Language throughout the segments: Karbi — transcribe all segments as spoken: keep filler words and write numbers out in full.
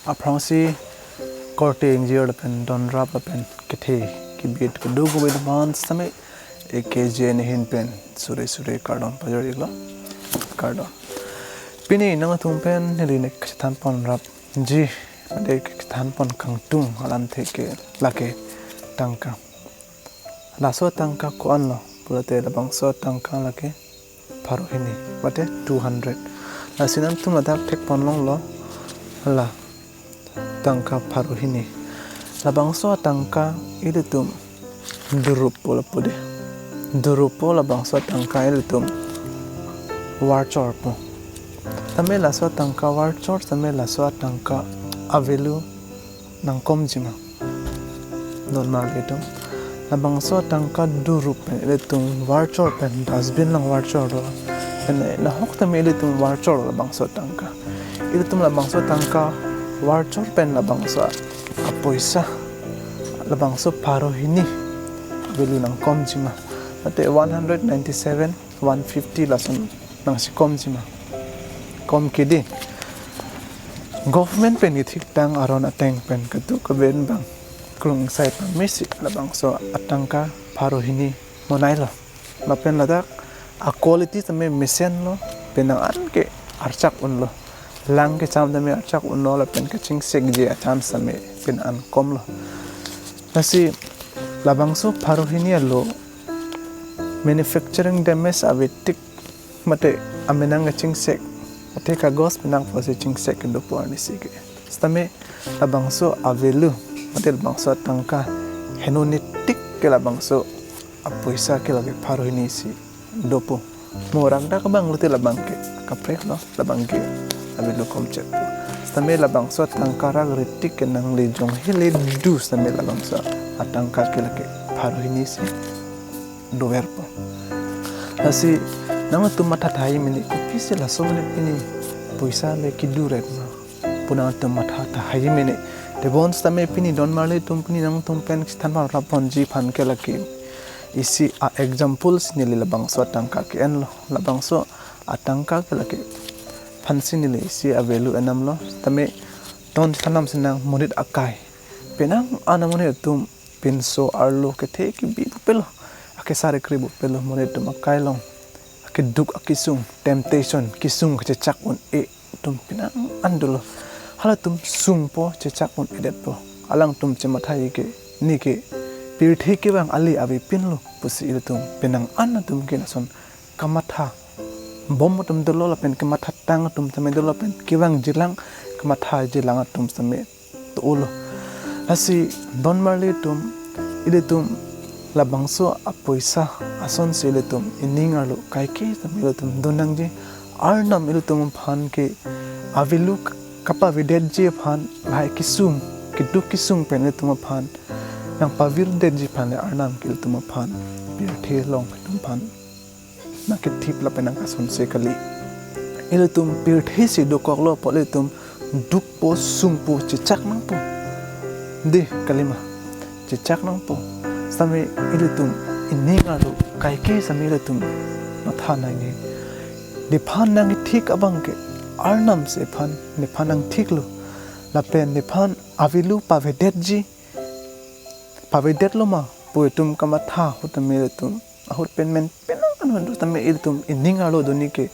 Aphrangsi korte ingjir lapen donrap lapen kethe kebit kedo kobit aphan sitame A K J N ahin pen suri suri kardom pajir-iklo. Kardom. Pini nangtum pen neli ne kachethan pon rapji, ade kachethan pon kangtung alamthe ke lake tangka. Laso tangka ko-anlo pulote labangso tangka lake pharo hini, mate two hundred. Lasi nangtum ladak thek pon longlo, la tangka pharo hini. Labangso tangka ilitum durup po lapu de. Durup po labangso tangka ilitum varchor po. Tame laso tangka varchor, tame laso tangka a-value nangkomji ma? Donmarli atum, labangso tangka durup pen ilitum varchor pen dustbin lang varchor do. Pen nahok tame ilitum varchor labangso tangka. Ilitum labangso tangka varchor pen labangso apoisa, labangso pharo hini a-value nangkomji ma? Mate one hundred ninety-seven, one fifty lason nangchekomji ma? Komke de. Government pen ithik tang aron ateng pen katu kaben bang klung sai pamesi labangso atangka pharo hini monailo. Lapen ladak a-quality tame mesenlo, penang an ke archak unlo. Lang kecham tame archak unlo, lapen kachingsekji a-chance tame penang an komlo. Lasi labangso pharo hini alo manufacturing damage ave tik, mate amenang kachingsek, mate kagos penang pusi chingsek kedo po arnisi ke. Sitame labangso a-value, mate labangso tangka heno ne tik ke labangso apoisa ke lake pharo hini si dopo. Mo rangdak abang lote labang ke kapreklo, labang ke a-value komchet. Sitame labangso tangka rak ri tik ke nangli jonghe le do sitame labangso atangka ke lake pharo hini si doverpo. Lasi nangtum matha tahai mene, kopisi laso mene pini poisa le kidu ret ma pu nangtum matha tahai mene. Tebon sitame pini donmarli atum, pini nangtum pen chethan pon rap ponji aphan ke lake isi a-example si neli labangso atangka ke-enlo. Labangso atangka ke lake aphansi neli isi a-value enamlo. Tame ton chethan nam sinang monit akai. Penang an amonit atum pinso arlo kethe kebi pupelo, akesar kri pupelo, monit atum akai along akeduk akesung, temptation, kesung kachechak un-e atum penang an dolo. Halatum sungpo, chechak un-edetpo. Alangtum chematha-i ke, neke pirthe kevang ale avepinlo pusi ilitum penang an atum ke lason kamatha bom atum dolo lapen kamatha tang atum tame dolo lapen kevangjilang, kamathaji lang atum tame to-olo. Lasi donmarli atum, ilitum labangso apoisa asonsi ilitum ining arlo kaike tame ilitum donangji. Arnam ilitum aphan ke a-value kapavedetji aphan lahai kesung, keduk kesung pen ilitum aphan nangpavirdetji aphan le Arnam ke ilitum aphan pirthe along ilitum aphan nangkethip lapen nangkasonse kali. Ilitum pirthe si dokoklo apot ilitum dukpo, sungpo, chechak nangpo. De, kalima, chechak nangpo. Sitame ilitum ining arlo kaike sitame ilitum matha nangji. Nephan nangkethik abang ke Arnam si nephan, nephan nangthiklo. Lapen nephan a-value pavedetji, pavedetlo ma pu itum kamatha ahut tame ilitum ahut pen men penang an ahut tame ilitum ining arlo doni ke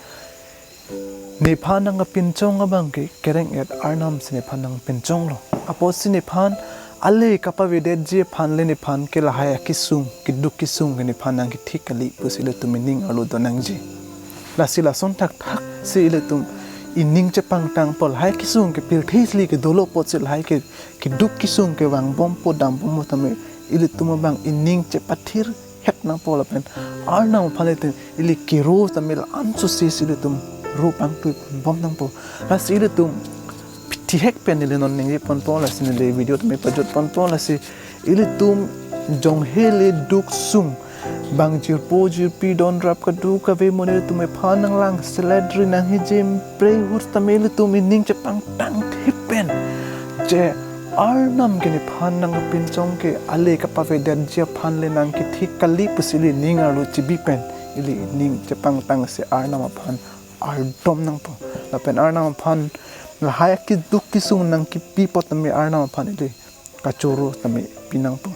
nephan nangkapinchong abang ke kereng-et Arnam si nephan nangpinchonglo. Apotsi nephan ale kapavedetji aphan le nephan ke lahai akesung, keduk kesung ke nephan nangkethik kali pusi ilitum ining arlo donangji. Lasi lason thakthak si ilitum ining chepangtangpo, lahai kesung ke pirthe si le kedolo apotsi lahai ke keduk kesung ke vangbompo, dambompo tame ilitum abang ining chepathirhet nangpo lapen Arnam aphan ilitum ili kero tame la-an susi si ilitum ro pangtui bom nangpo. Lasi ilitum thihek pen ili non ningje ponpo, lasi neli video tame pajut ponpo. Lasi ilitum jonghe le duk sung, bang jirpo jirpi donrap kadokave amonit atum nephan nanglang selet ri nanghijim pre ahut tame ilitum ining chepangtangthip pen je Arnam ke nephan nangkapinchong ke ale kapavedetji aphan le nangkethik kali pusi ili ning arlo chibi pen ili ining chepangtang si Arnam aphan ardom nangpo. Lapen Arnam aphan Lahai akeduk kesung nangkipi apot tame Arnam aphan ili kachoro tame pinangpo.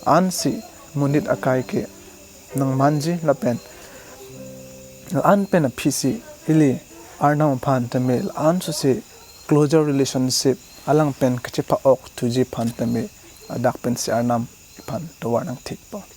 Ansi monit akai ke nangmanji lapen la-an pen aphisi ili Arnam aphan tame la-an sose closer relationship alang pen kachepa-okthuji aphan tame ladak pensi Arnam iphan tovar nangthikpo.